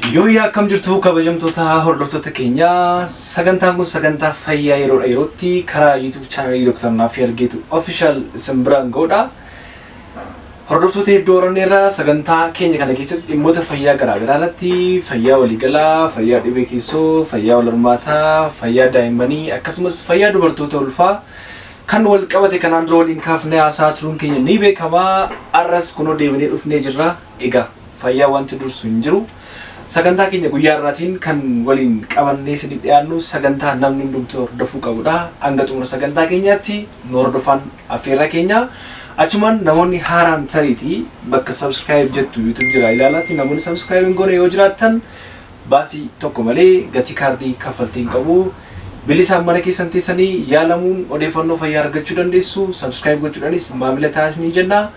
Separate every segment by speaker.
Speaker 1: Yooyyaa akkam jirtu kabajamtoota hordoftoota keenyaa, sagantaan kun sagantaa fayyaa yeroodha yerootti karaa YouTube chaanalii Dr. Naafii Argeetu Official isin biraan ga'udha. Hordoftoota hedduu horanneerra. Sagantaa keenya kana keessatti dhimmoota fayyaa garaagaraa irratti, fayyaa waliigalaa, fayyaa dhibee keessoo, fayyaa wal hormaataa, fayyaa daa'immanii, akkasumas fayyaa dubartoota ulfaa kan wal qabate kanaan dura waliin kaafnee haasaa turuun keenya ni beekama. Arras kunoo deebinee dhufnee jirra. Egaa fayyaa wanti dursu hin jiru. Sagantaa keenya guyyaa har'aatiin kan waliin qabannee isiniif dhiyaannu sagantaa namni hundumtuu hordofuu qabudha. Hanga xumura sagantaa keenyaatti nu hordofaan affeerraa keenya. Achumaan namoonni haaraan tariitii bakka subscribe jettu YouTube jira ilaalaatti, namoonni subscribe hin goone yoo jiraattan, baasii tokko malee, gatii kaardii kaffaltii hin qabu. Bilisaan mana keessan teessanii yaalamuun odeeffannoo fayyaa argachuu dandeessu. Subscribe gochuudhaanis maamila taasisanii jenna.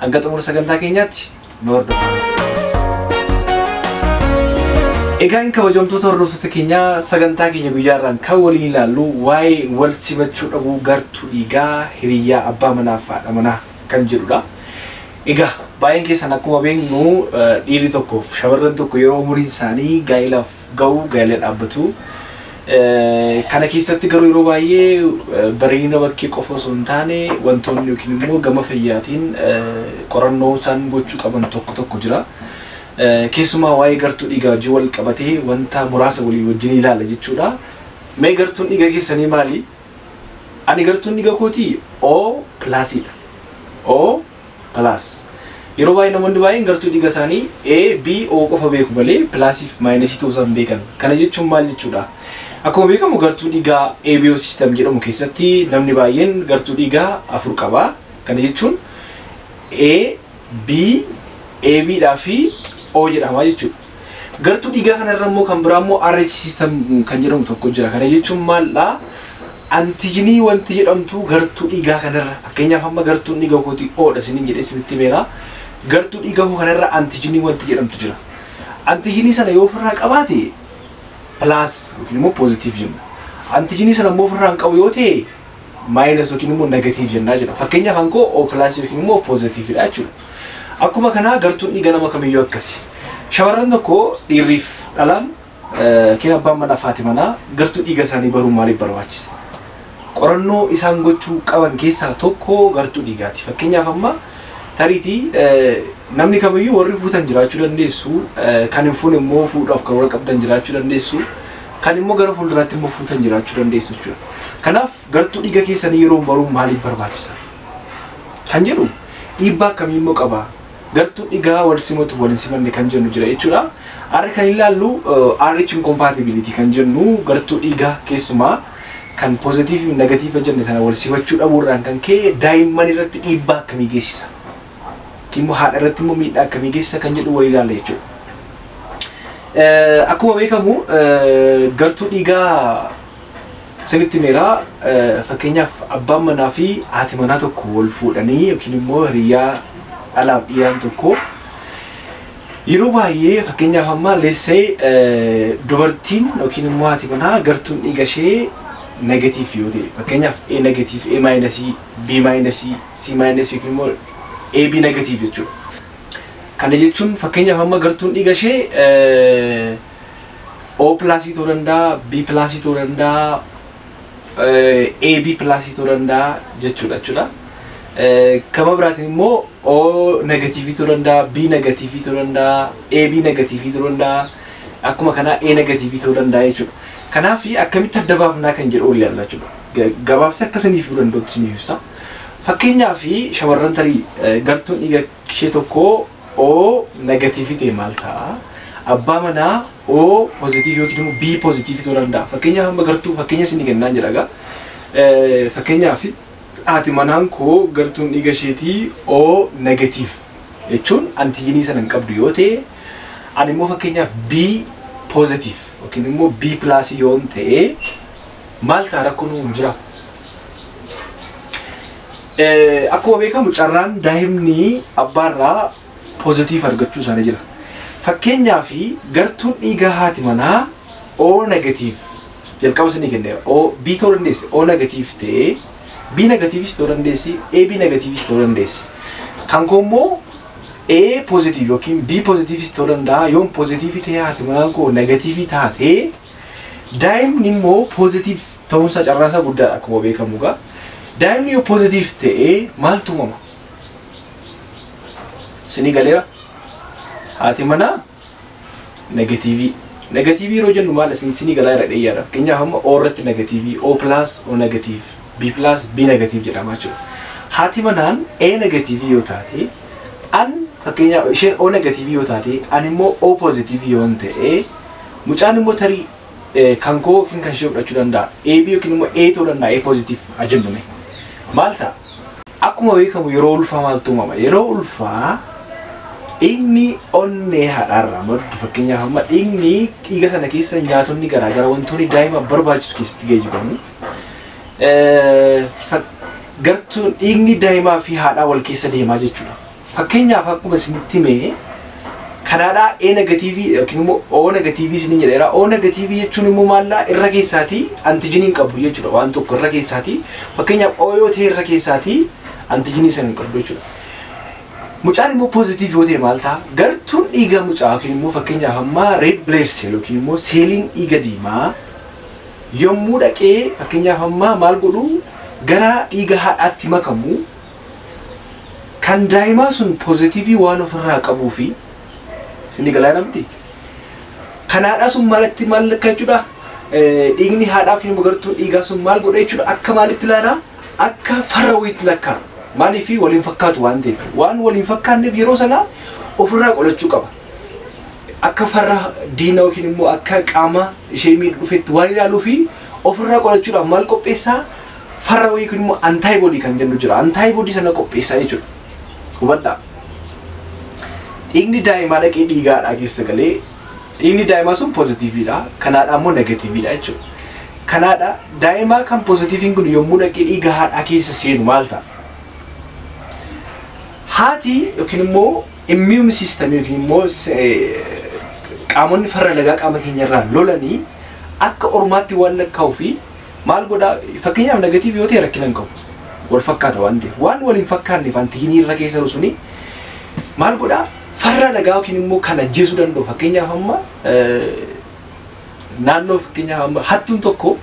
Speaker 1: Hanga xumura sagantaa keenyaatti nu hordofaa. Egaan kabajamtoota hordoftoota keenyaa, sagantaa keenya guyyaa irraan kan waliin ilaallu waa'ee wal simachuu dhabuu gartuu dhiigaa hiriyyaa abbaa manaa fi haadha manaa kan jedhudha. Egaa baay'een keessan akkuma beeknu, dhiirri tokkoof shamarran tokko yeroo umuriin isaanii gaa'ilaaf ga'u gaa'ila dhaabbatu. Kana keessatti garuu yeroo baay'ee bareedina bakkee qofa osoo hin taane, wantoonni yookiin immoo gama fayyaatiin qorannoo isaan gochuu qaban tokko tokko jira. Keessumaa waa'ee gartuu dhiigaa wajjin wal qabatee wanta muraasa walii wajjin ilaala jechuudha. Mee gartuun dhiiga keessanii maali? Ani gartuun dhiiga kootii O plusiidha. O plus. Yeroo baay'ee namoonni baay'een gartuu dhiiga isaanii A, B, O qofa beeku malee plusii fi minusii ta'uu isaan beekan. Kana jechuun maal jechuudha? Akkuma beekamu gartuu dhiigaa ABO system jedhamu keessatti namni baay'een gartuu dhiigaa afur qaba. Kana jechuun A, B, AB dhaa fi O jedhama jechuudha. Gartuu dhiigaa kanarra immoo kan biraa immoo RH system kan jedhamu tokko jira. Kana jechuun maaldhaa? Antigenii wanti jedhamtu gartuu dhiigaa kanarra, fakkeenyaaf amma gartuun dhiiga kootii O dha isiniin jedhee isinitti himeera. Gartuu dhiiga koo kanarra antigenii wanti jedhamtu jira. Antigenii sana yoo ofirraa qabaate plus yookiin immoo positive jenna. Antigenii sana immoo ofirraa hin qabu yoo ta'e minus yookiin immoo negative jennaa jedha. Fakkeenyaaf kan koo O plus yookiin immoo positivedha jechuudha. Akkuma kanaa gartuun dhiiga nama kamiyyuu akkasi. Shamarran tokko dhiirriif dhalaan yookiin abbaan manaa fi haati manaa gartuu dhiiga isaanii baruun maaliif barbaachisa? Qorannoo isaan gochuu qaban keessaa tokko gartuu dhiigaati. Fakkeenyaaf amma tariitii namni kamiyyuu warri fuutan jiraachuu dandeessu, kan hin fuune immoo fuudhaaf karoora qabdan jiraachuu dandeessu, kan immoo gara fuulduraatti immoo fuutan jiraachuu dandeessu jechuudha. Kanaaf gartuu dhiiga keessanii yeroo baruun maaliif barbaachisa? Kan jedhu, dhiibbaa akkamii immoo qaba? Gartuu dhiigaa wal simatu wal hin simanne kan jennu jira jechuudha. Har'a kan ilaallu RH incompatibility kan jennu, gartuu dhiigaa keessumaa kan positive fi negative jenne sana wal simachuu dhabuurraan kan ka'e daa'imman irratti dhiibbaa akkamii geessisa? Immoo haadha irratti immoo miidhaa akkamii geessisa kan jedhu wal ilaalla jechuudha. Akkuma beekamu gartuu dhiigaa isinitti himeera. Fakkeenyaaf abbaan manaa fi haati manaa tokko wal fuudhanii yookiin immoo hiriyyaa dhalaaf dhiiraan tokko yeroo baay'ee, fakkeenyaaf amma leessee dubartiin yookiin immoo haati manaa gartuun dhiiga ishee negative yoo ta'e, fakkeenyaaf A negative, A minusii, B minusii, C minusii yookiin immoo AB negative jechuudha. Kana jechuun fakkeenyaaf amma gartuun dhiiga ishee O plusii ta'uu danda'a, B plusii ta'uu danda'a, AB plusii ta'uu danda'a jechuudha. Kama biraatiin immoo O negativeii ta'uu danda'a, B negativeii ta'uu danda'a, AB negativeii ta'uu danda'a, akkuma kanaa A negativeii ta'uu danda'a jechuudha. Kanaaf akkamitti adda baafnaa kan jedhu ilaalla jechuudha. Gabaabsi akka isiniif danda'utti isiniif ibsa. Fakkeenyaaf shamarran tarii gartuun dhiiga ishee tokko O negativeii ta'e maal ta'a? Abbaa manaa O positiveii yookiin immoo B positiveii ta'uu danda'a. Fakkeenyaaf amma gartuu fakkeenya isinii kennaan jedha egaa. Fakkeenyaaf haati manaan koo gartuun dhiiga isheetii O negative jechuun antigenii sana hin qabdu yoo ta'e, ani immoo fakkeenyaaf B positive yookiin immoo B plusii yoon ta'e maal ta'a, rakkoon hin jira? Akkuma beekamu carraan daa'imni abbaarraa positive argachuu isaanii jira. Fakkeenyaaf gartuun dhiigaa haati manaa O negative jalqaba isinii kenneera. O B ta'uu dandeessi. O negative ta'ee B negativeis ta'uu dandeessi. AB negativeis ta'uu dandeessi. Kan koo immoo A positive yookiin B positiveis ta'uu danda'a. Yoon positive ta'e haati manaan koo negative taate daa'imni immoo positive ta'uunsaa carraasaa guddaadha akkuma beekamu egaa. Daa'imni yoo positive ta'e maaltu uumama? Isinii galeera? Haati manaa negatiivii. Negatiivii yeroo jennu maal isinii galaa irra dheeyyaadha. Fakkeenyaaf amma O irratti negatiivii, O plus O negative, B plus B negative jedhama jechuudha. Haati manaan A negatiivii yoo taate, an fakkeenyaaf isheen O negatiivii yoo taate, an immoo O positive yoo ta'e, mucaan immoo tarii kan koo yookiin kan ishee fudhachuu danda'a. AB yookiin immoo A ta'uu danda'a, A positive haa jennume. Maal ta'a? Akkuma beekamu yeroo ulfaa maaltu uumama? Yeroo ulfaa dhiigni onnee haadhaarraa maddu fakkeenyaaf amma dhiigni dhiiga sana keessa nyaatonni garaagaraa wantoonni daa'ima barbaachisu keessatti geejjibamu. Gartuun dhiigni daa'imaa fi haadhaa wal keessa deemaa jechuudha. Fakkeenyaaf akkuma isinitti hime kanaadhaa A negatiivii yookiin immoo O negatiivii isiniin jedheera. O negatiivii jechuun immoo maallaa irra keessaatii antijinii hin qabdu jechuudha. Waan tokko irra keessaatii fakkeenyaaf O yoo ta'e irra keessaatii antijinii sana hin qabdu jechuudha. Mucaan immoo positive yoo ta'e maal ta'a? Gartuun dhiiga mucaa yookiin immoo fakkeenyaaf amma red blood cell yookiin immoo seeliin dhiiga diimaa yommuu dhaqee fakkeenyaaf amma maal godhu gara dhiiga haadhaatti makamu kan daa'imaa sun positive waan ofirraa qabuu fi isinii galaa namti. Kan haadhaa sun maalitti maal lakka jechuudha? Dhiigni haadhaa yookiin immoo gartuun dhiigaa sun maal godha jechuudha? Akka maalitti ilaalaa? Akka farra wayiitti lakkaa'a. Maaliif waliin fakkaatu waan ta'eef waan waliin fakkaanneef yeroo sana ofirraa qolachuu qaba. Akka farra diina yookiin immoo akka qaama ishee miidhu dhufetti waan ilaaluu fi ofirraa qolachuudhaaf maal qopheessaa? Farra wayii yookiin immoo antibody kan jennu jira. Antibody sana qopheessaa jechuudha. Hubadhaa. Dhiigni daa'imaa dhaqee dhiigaadhaa keessa galee dhiigni daa'imaa sun poozitiiviidha. Kanaadhaa immoo negatiiviidha jechuudha. Kanaadha daa'imaa kan poozitiiviin kun yommuu dhaqee dhiiga haadhaa keessa seenu maal ta'a? Haati yookiin immoo immune system yookiin immoo qaamonni farra lagaa qaama keenyarraa lolanii akka ormaatti waan lakkaa'uu fi maal godhaa fakkeenyaaf negatiivii yoo ta'e rakkina hin qabu. Wal fakkaata waan ta'eef waan wal hin fakkaanneef antijiinii irra keessa jiru suni maal godhaa farra lagaa yookiin immoo kan ajjeesuu danda'u fakkeenyaaf amma naannoo fakkeenyaaf amma hattuun tokko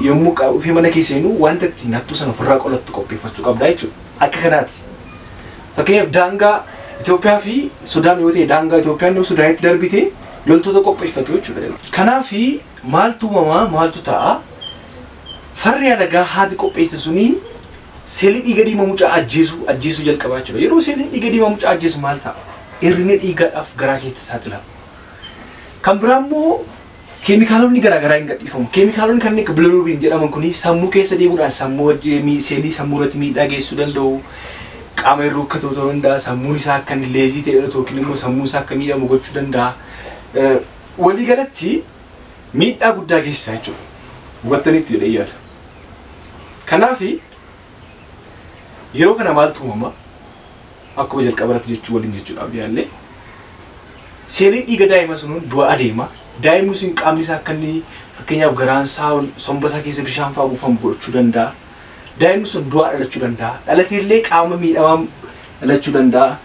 Speaker 1: yommuu ofii mana keessa seenu wanta ittiin hattuu sana ofirraa qolattu qopheeffachuu qabda jechuudha. Akka kanaati. Fakkeenyaaf daangaa Itoophiyaa fi Sudaan yoo ta'e daangaa Itoophiyaan yoo Sudaanitti darbite loltoota qopheeffatu jechuudha. Kanaaf maaltu uumamaa maaltu ta'a? Farri alagaa haati qopheesse suni seelii dhiiga diimaa mucaa ajjeesuu jalqabaa jechuudha. Yeroo seeliin dhiiga diimaa mucaa ajjeesu maal ta'a? Hir'inni dhiigaadhaaf garaa keessa saaxilama. Kan biraa immoo keemikaalonni garaagaraa hin gadhiifamu. Keemikaalonni kanneen akka bilirubin jedhaman kuni sammuu keessa deemuudhaan sammuu seelii sammuu irratti miidhaa geessisuu danda'u. Qaama irra rukkatu ta'uu danda'a. Sammuun isaa akka inni leezii ta'e yookiin immoo sammuun isaa akka miidhamu gochuu danda'a. Waliigalatti miidhaa guddaa geessisa jechuudha. Hubattaniitu jedhee yaada. Kanaaf yeroo kana maaltu uumama? Akkuma jalqaba irratti jechuu waliin jechuudhaaf yaallee seeliin dhiiga daa'ima sunuun du'a adeema. Daa'imni sun qaamni isaa akka inni fakkeenyaaf garaan isaa somba isaa keessa bishaan fa'aa buufamu gochuu danda'a. Daa'imni sun du'aa dhalachuu danda'a. Dhalateellee qaama miidhamaa dhalachuu danda'a.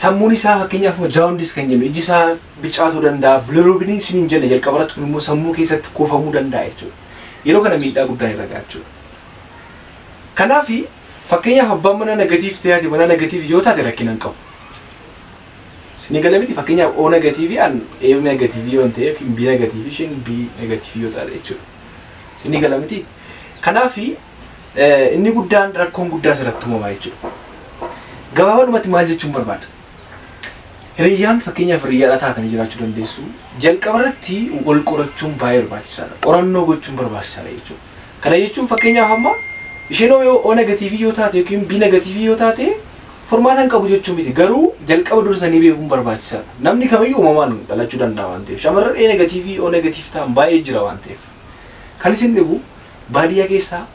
Speaker 1: Sammuun isaa fakkeenyaaf jaawundis kan jennu iji isaa bicaatuu danda'a. Bilirubiniin isiniin jenne jalqaba irratti kun immoo sammuu keessatti kuufamuu danda'a jechuudha. Yeroo kana miidhaa guddaan irra ga'a jechuudha. Kanaaf fakkeenyaaf abbaan manaa negatiif ta'e mana negatiif yoo taate rakkina hin qabu. Isinii gala miti fakkeenyaaf O negatiivii an A negatiivii yoo ta'e yookiin B negatiivii isheen B negatiivii yoo taate jechuudha. Isinii gala miti. Kanaaf inni guddaan rakkoon guddaa asirratti uumamaa jechuudha. Gabaabadhumatti maal jechuun barbaada? Hiriyyaan fakkeenyaaf hiriyyaadhaa taatanii jiraachuu dandeessu. Jalqaba irratti wal qorachuun baay'ee barbaachisaadha. Qorannoo gochuun barbaachisaadha jechuudha. Kana jechuun fakkeenyaaf amma isheen yoo O negatiivii yoo taate yookiin B negatiivii yoo taate furmaata hin qabu jechuun miti. Garuu jalqaba dursanii beekuun barbaachisaadha. Namni kamiyyuu uumamaan dhalachuu danda'a waan ta'eef. Shamarran A negatiivii O negatiivii ta'an baay'ee jira waan ta'eef. Kan isin dhibu baadiyyaa keessaa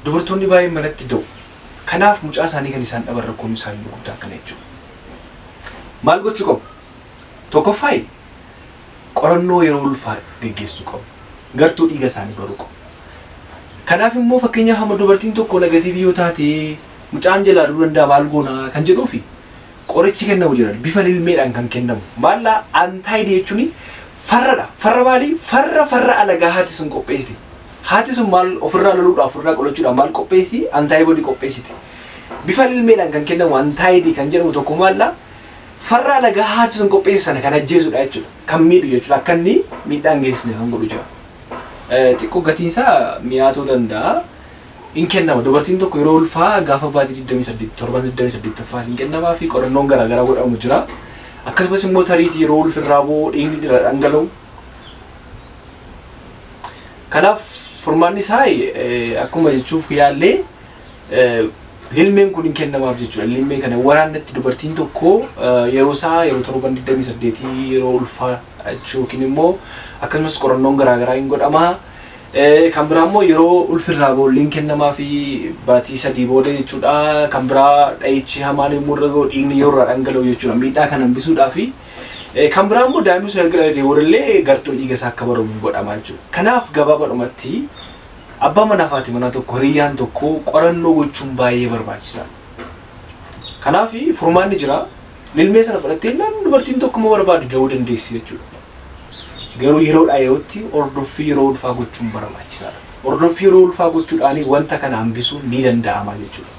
Speaker 1: dubartoonni baay'een manatti da'u. Kanaaf mucaa isaanii kan isaan dhaban rakkoon isaanii guddaa kana jechuudha. Maal gochuu qabu? Tokkoffaa qorannoo yeroo ulfaa geggeessuu qabu. Gartuu dhiiga isaanii baruu qabu. Kanaaf immoo fakkeenyaaf hamma dubartiin tokko negatiivii yoo taate mucaan jalaa du'uu danda'a maal goona kan jedhuufi Qorichi kennamu jira bifa lilmeedhaan kan kennamu. Maallaa anti-D jechuun farradha. Farra maali? Farra alagaa haati sun qopheessite. Haati sun maal ofirraa loluudhaaf ofirraa qolachuudhaaf maal qopheessiti? Antibody qopheessite. Bifa lilmeedhaan kan kennamu anti-D kan jedhamu tokko maallaa farra alagaa haati sun qopheesse sana kan ajjeesudha jechuudha. Kan miidhu jechuudha. Akka inni miidhaan geessine kan godhu jira. Xiqqoo gatiin isaa mi'aatuu danda'a. In kennama. Dubartiin tokko yeroo ulfaa gaafa baatii 28 torban 28ffaa hin kennamaa fi qorannoon garaagaraa godhamu jira. Akkasumas immoo tariitii yeroo ulfirraa boo dhiigni irra dhangala'u. Kanaaf furmaanni isaa akkuma jechuuf yaallee lilmeen kun hin kennamaaf jechuudha. Lilmee kana waraannatti dubartiin tokko yeroo isaa yeroo torban 28 yeroo ulfaa yookiin immoo akkasumas qorannoon garaagaraa hin godhama. Kan biraa immoo yeroo ulfirraa boolliin kennamaa fi baatii 3 booda jechuudha. Kan biraa dhahichi hamaan immoo irra ga'u dhiigni yeroo irraa dhangala'u jechuudha. Miidhaa kan hambisuudhaa fi kan biraa immoo daa'imni sun erga dhalatee boodallee gartuu dhiiga isaa akka baramu godhama jechuudha. Kanaaf gabaabaadhumatti abbaa manaa fi haati manaa tokko hiriyyaan tokko qorannoo gochuun baay'ee barbaachisaadha. Kanaaf furmaanni jira. Lilmee sana fudhattee namni dubartiin tokko immoo barbaade da'uu dandeessi jechuudha. Garuu yeroodhaa yerootti hordoffii yeroo ulfaa gochuun barbaachisaadha. Hordoffii yeroo ulfaa gochuudhaan wanta kana hambisuun ni danda'ama jechuudha.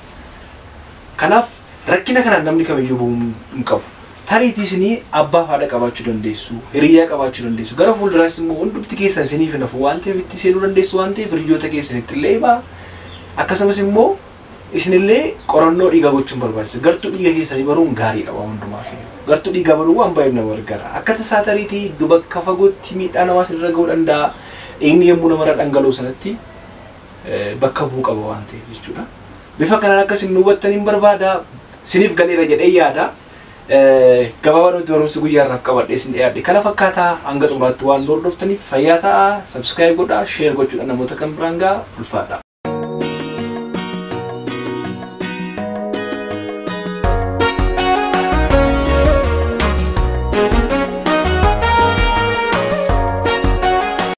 Speaker 1: Kanaaf rakkina kanaan namni kamiyyuu bu'uu hin qabu. Tariitii isinii abbaa fi haadha qabaachuu dandeessu, hiriyyaa qabaachuu dandeessu. Gara fuulduraas immoo hundumti keessan isiniif hin hafu waan ta'eef itti seenuu dandeessu waan ta'eef hiriyoota keessanitti illee himaa. Akkasumas immoo isinillee qorannoo dhiigaa gochuun barbaachisa. Gartuu dhiiga keessanii baruun gaariidha waan hundumaaf. Gartuu dhiigaa baruun waan baay'ee nama gargaara. Akka tasaa tariitii iddoo bakka fagootti miidhaa namaa sirra ga'uu danda'a. Dhiigni yommuu namarra dhangala'u sanatti bakka bu'uu qaba waan ta'eef jechuudha. Bifa kanaan akka isin hubattan hin barbaada. Siniif galeera jedhee yaada. Gabaabaadhumatti barumsi guyyaa irraaf qabadhee isin dhiyaadhe. Kana fakkaataa hanga xumuraatti waan nu hordoftaniif fayyaa ta'aa. Subscribe godhaa, share gochuudhaan namoota kan biraan gahaa. Ulfaadhaa.